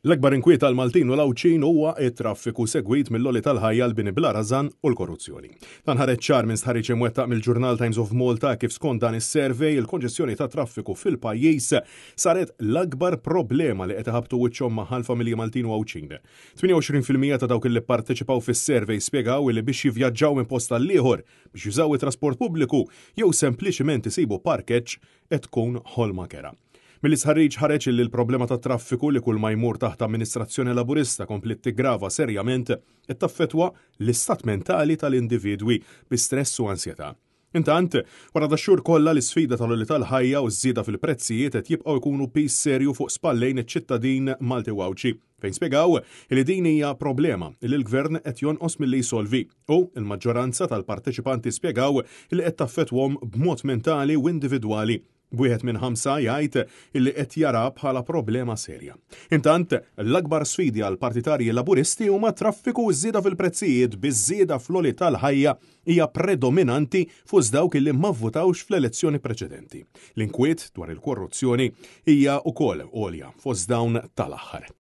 L-akbar inkwiet għall-Maltin u l-Għawdxin huwa t-traffiku segwit mill-għoli tal-ħajja, l-bini bla rażan u l-korruzzjoni. Dan ħareġ ċar minn stħarriġ imwettaq mill-ġurnal Times of Malta kif skont dan is-survey il-konġestjoni tat-traffiku fil-pajjiż saret l-akbar problema li qed iħabbtu wiċċhom magħha l-familji Maltin u Għawdxin. 28% ta' dawk li pparteċipaw fis-survey spjegaw li biex jivvjaġġaw minn post għall-ieħor, biex jużaw it-trasport pubbliku jew sempliċiment isibu parkeġġ qed tkun ħolma kerha. Mill-istħarriġ ħareġ li l-problema tat-traffiku li kull ma jmur taħt amministrazzjoni Laburista kompliet tiggrava serjament qed taffettwa l-istat mentali tal-individwi bi stress u ansjetà. Intant, wara dax-xhur kollha l-isfida tal-għoli tal-ħajja u ż-żieda fil-prezzijiet qed jibqgħu jkunu piż serju fuq spallejn iċ-ċittadin Malti u Għawdxi, fejn spjegaw li din hija problema li l-Gvern qed jonqos milli jsolvi u l-maġġoranza tal-parteċipanti spjegaw li qed taffettwhom b'mod mentali u individwali b'wieħed minn ħamsa jgħid illi qed jara bħala problema serja. Intant, l-akbar sfidi għal partitarji Laburisti huma traffiku u żieda fil-prezzijiet biż-żieda fl-għoli tal-ħajja hija predominanti fost dawk illi ma vvutawx fl-elezzjoni preċedenti. L-inkwiet dwar il-korruzzjoni hija wkoll għolja fost dawn tal-aħħar.